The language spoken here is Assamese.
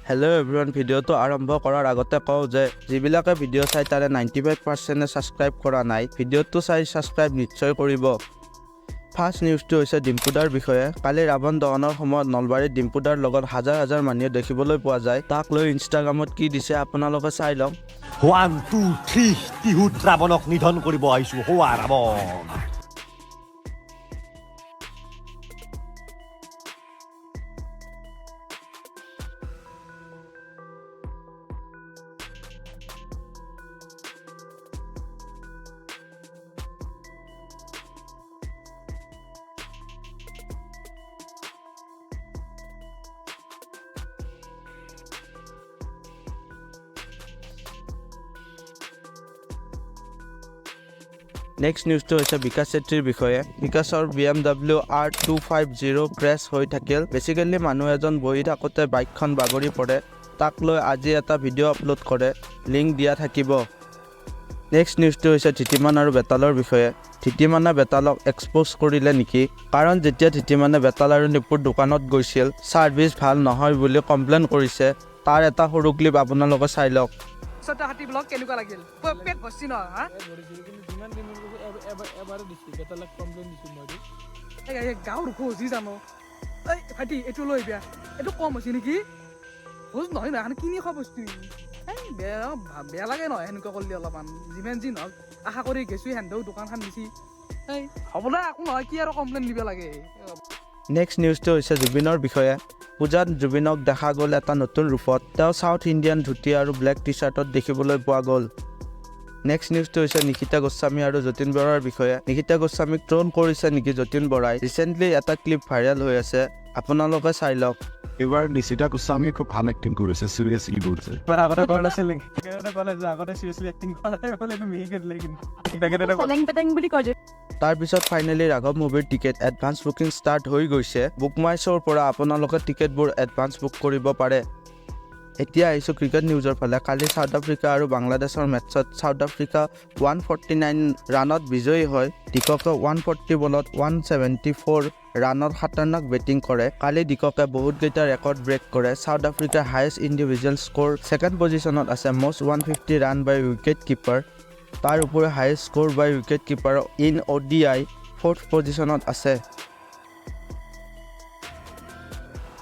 হেল্ল' এভৰিৱান, ভিডিঅ'টো আৰম্ভ কৰাৰ আগতে কওঁ যে যিবিলাকে ভিডিঅ' চাই তাৰে 95%-এ ছাবস্ক্ৰাইব কৰা নাই। ভিডিঅ'টো চাই ছাবস্ক্ৰাইব নিশ্চয় কৰিব। ফাৰ্ষ্ট নিউজটো হৈছে ডিম্পুদাৰ বিষয়ে। কালি ৰাৱণ দহনৰ সময়ত নলবাৰীত ডিম্পুদাৰ লগত হাজাৰ হাজাৰ মানুহে দেখিবলৈ পোৱা যায়। তাক লৈ ইনষ্টাগ্ৰামত কি দিছে, আপোনালোকে চাই লওক। ওৱান, টু, থ্ৰী, টিহুত ৰাৱণক নিধন কৰিব আহিছো। হোৱা ৰাৱণ। নেক্সট নিউজটো হৈছে বিকাশ চেত্ৰীৰ বিষয়ে। বিকাশৰ BMW R 250 crash হৈ থাকিল। বেচিকেলি মানুহ এজন বহি থাকোঁতে বাইকখন বাগৰি পৰে। তাক লৈ আজি এটা ভিডিঅ' আপলোড কৰে, লিংক দিয়া থাকিব। নেক্সট নিউজটো হৈছে ধীতিমান আৰু বেতালৰ বিষয়ে। ধীতিমানে বেতালক এক্সপ'জ কৰিলে নেকি? কাৰণ যেতিয়া ধীতিমানে বেতাল আৰু নিপুৰ দোকানত গৈছিল, ছাৰ্ভিচ ভাল নহয় বুলি কমপ্লেইন কৰিছে। তাৰ এটা সৰু ক্লিপ আপোনালোকে চাই লওক। ছটা হাতী ব্লগ কেনেকুৱা লাগিল? পেট ভৰছি ন হা? ভৰিছিল, কিন্তু যিমান দিন এবাৰ এবাৰে দিছোঁ, বেতালাক কমপ্লেইন দিছোঁ মই এইটো। এই গাঁৱৰ খোজ জানো। এই ভাইটি, এইটো লৈ আহিবা, এইটো কম হৈছে নেকি? খোজ নহয় নহয়, এখন কিনি খোৱা বস্তু। এই বেয়া বেয়া লাগে নহয় সেনেকুৱা কৰিলে অলপমান। যিমান যি নহওক, আশা কৰি গেছোঁ, সেহেঁতেও দোকানখন দিছি। এই হ'ব দে, একো নহয়, কি আৰু কমপ্লেইন দিব লাগে। নেক্সট নিউজটো হৈছে জুবিনৰ বিষয়ে। পূজাত জুবিনক দেখা গ'ল এটা নতুন ৰূপত। তেওঁ চাউথ ইণ্ডিয়ান ধুতি আৰু ব্লেক টি চাৰ্টত দেখিবলৈ পোৱা গ'ল। নেক্সট নিউজটো হৈছে নিশিতা গোস্বামী আৰু যতীন বৰাৰ বিষয়ে। নিশিতা গোস্বামীক ট্ৰল কৰিছে নেকি যতীন বৰাই? ৰিচেণ্টলি এটা ক্লিপ ভাইৰেল হৈ আছে, আপোনালোকে চাই লওক। এইবাৰ নিশিতা গোস্বামীয়ে খুব ভাল এক্টিং কৰিছে, চিৰিয়াছলি কৰিছে। আগতে কৰা নাছিল নেকি? সেইকাৰণে ক'লে যে আগতে চিৰিয়াছলি এক্টিং কৰা নাই বোলে, এইটো মিহিকে দিলে কিন্তু তেখেতে। চেলেং পেটেং বুলি কয় যে। তাৰপিছত ফাইনেলি ৰাঘৱ মুভিৰ টিকেট এডভান্স বুকিং ষ্টাৰ্ট হৈ গৈছে। বুক মাই শ্ব'ৰ পৰা আপোনালোকে টিকেটবোৰ এডভান্স বুক কৰিব পাৰে। এতিয়া আহিছোঁ ক্ৰিকেট নিউজৰ ফালে। কালি চাউথ আফ্ৰিকা আৰু বাংলাদেশৰ মেটছত চাউথ আফ্ৰিকা 149 ৰাণত বিজয়ী হয়। ডিককে 140 বলত 174 ৰাণত খাতাৰনাক বেটিং কৰে। কালি ডিককে বহুতকেইটা ৰেকৰ্ড ব্ৰেক কৰে। চাউথ আফ্ৰিকাৰ হায়েষ্ট ইণ্ডিভিজুৱেল স্ক'ৰ, ছেকেণ্ড পজিশ্যনত আছে most 150 run by wicket keeper, তাৰ উপৰি highest score by wicket keeper in ODI fourth পজিশ্যনত আছে।